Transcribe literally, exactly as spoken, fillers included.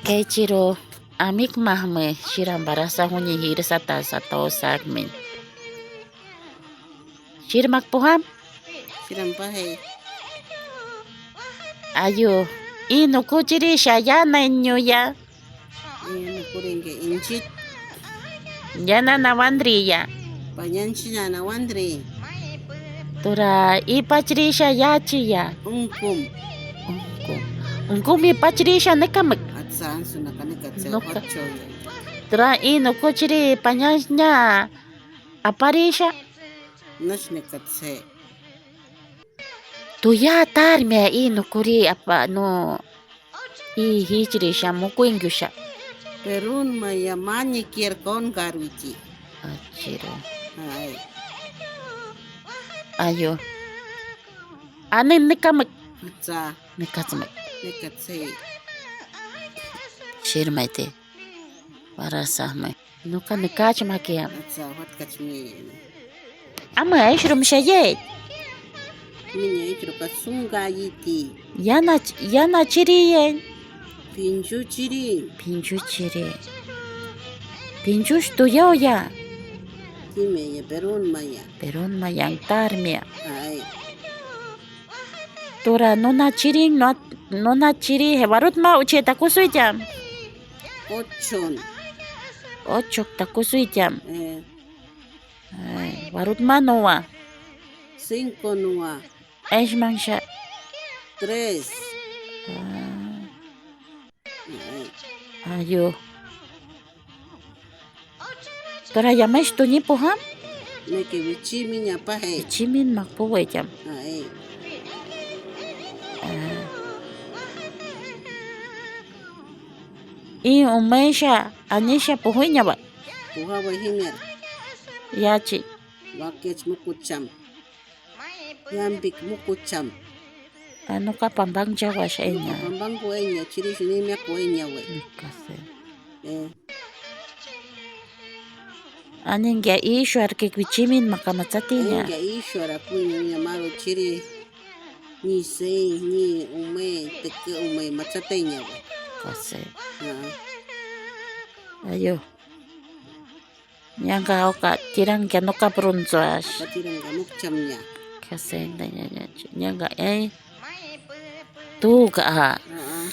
Kei chiro, amik mahme, shira barasa huni hirsa tasa to sakmin. Shir mak poham? Shira mpahe. Ayu, i nuku chiri shayana inyuya. Ina kuringe inchit. Yana nawandri ya. Pañanchina nawandri. Tura i pachrisha yachi ya. Unkum. Unkum. Unkum i pachrisha nekamek. Atsan su nakanek atse. Noka. Ocho ya. Tura i nukuchiri pañanchina aparisha. Nash nekatse. Tuya tarme i nukuri apa no. I hichri sha mukwinkyusha. Perun maya mani kier kon garwichi. Achiro. Ay. Ayo. Ane nekamek. Atsa. Nekatsmek. Nekatse. Shirmaite. Para sahme. Nuka nekachma ke. Atsa, wat kachmi. Ama ay shrum shayet. Minya ikro kasunga yiti. Yana, yana chiriyen. Pinchu chiri. Pinchu chiri. Pinchu tuyo ya. Time ya peron maya. Peron maya tarmia. Ay. Tura nuna chiri, no, nuna chiri, hebarut ma uche takusuya. Ochon. Ocho takusuya. Eh. Ay, barut ma noa. Cinco noa. Eish mangsha. Tres. Ah. Ay. Ayo. Tura yamesh tuñi poham? Neke wichimin yapaje. Wichimin makpu weyam. Ay. Ah. I umesha anisha puhuiña wa. Puha wa himer. Yachi. Wakech mukucham. Yambik mukucham. Ano ka pambang jawa sha enya. Pambang kuenya chiri sini mya kuenya we. Kasi. Eh. Aning ya ishwar ke kwichimin makamatsatinya. Aning ya ishwar akunya nya maro chiri. Ni sei, ni ume, teke ume, matsatenya we. Kasi. Ah. Ayo. Ñanga oka tirang ya no ka brunzuash. Ka tirang ka mukcham nya. Kasi, da, ya, ya, ñanga, eh. Tu ka, ah. Ah, ah.